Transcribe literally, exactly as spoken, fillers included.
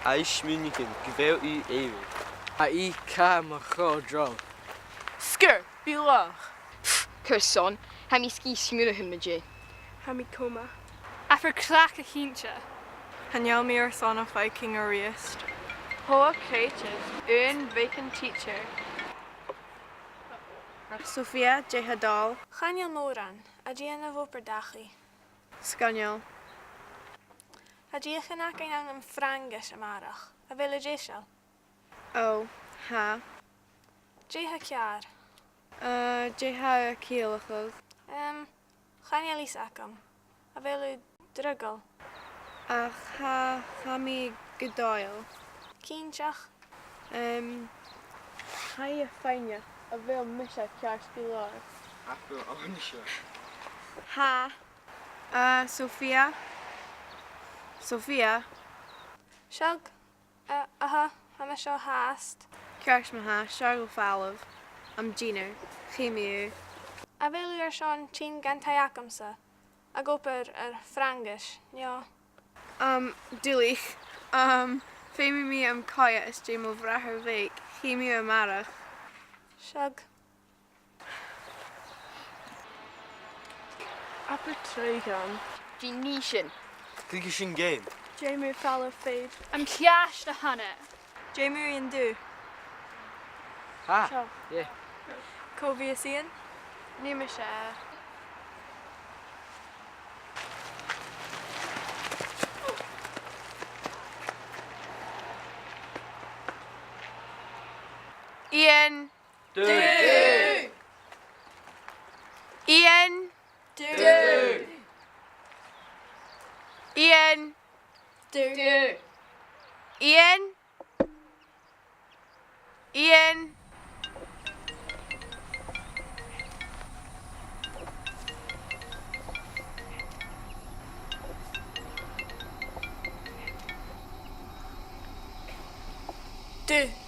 Tha e a' smaoineachadh gu bheil i èibhinn. Tha i car mar cho droll. Sgur, bidh làmh. Pff, carson, tha mi sgìth smaoineachadh mu dheidhinn. Tha mi coma. Abair cleachdadh cinnteach. Chan eil mi airson am faicinn a-rithist. Poor creatures, aon bheagan teacher. Sophia, dè tha dol? Chan eil mòran, a' dèanamh obair dhachaigh. Sgoinneil. Tha deuchainn againn ann am Fraingis a-màireach. A bheil thu deiseil? Ò, tha. Dè tha ceàrr? Eh, dè tha thu a' ciallachadh? Em, chan eil fhios agam. A bheil thu draghail? Ach tha, tha mi gu dòigheil. Cinnteach? Em, tha e faighneachd, a bheil mise ceart gu leòr? Ach, a bheil, a bheil mise? Tha. Eh, Sophia? Sophia? Seadh. Eh, aha, tha mi seo fhathast. Ceart ma-thà, 's fheàrr dhomh falbh. Am dìnnear, chì mi thu. A bheil thu airson tighinn dhan taigh agamsa? Ag obair air Fraingis, no? Um, duilich. Um, feumaidh mi am coimhead às dèidh mo bhràthair bheag, chì mi thu a-màireach. Seadh. Abair trèigean. Dè nì sinn? Cluichidh sinn geama. Dè mu falbh fhèin? Am ceist a th' ann. Dè mu dheidhinn thu? Ha? Seo. Yeah. Cò bhios Iain? Nì mise. Iain. Dùil. Iain. Dùil. Iain. Dùil. Iain. Iain. Dùil.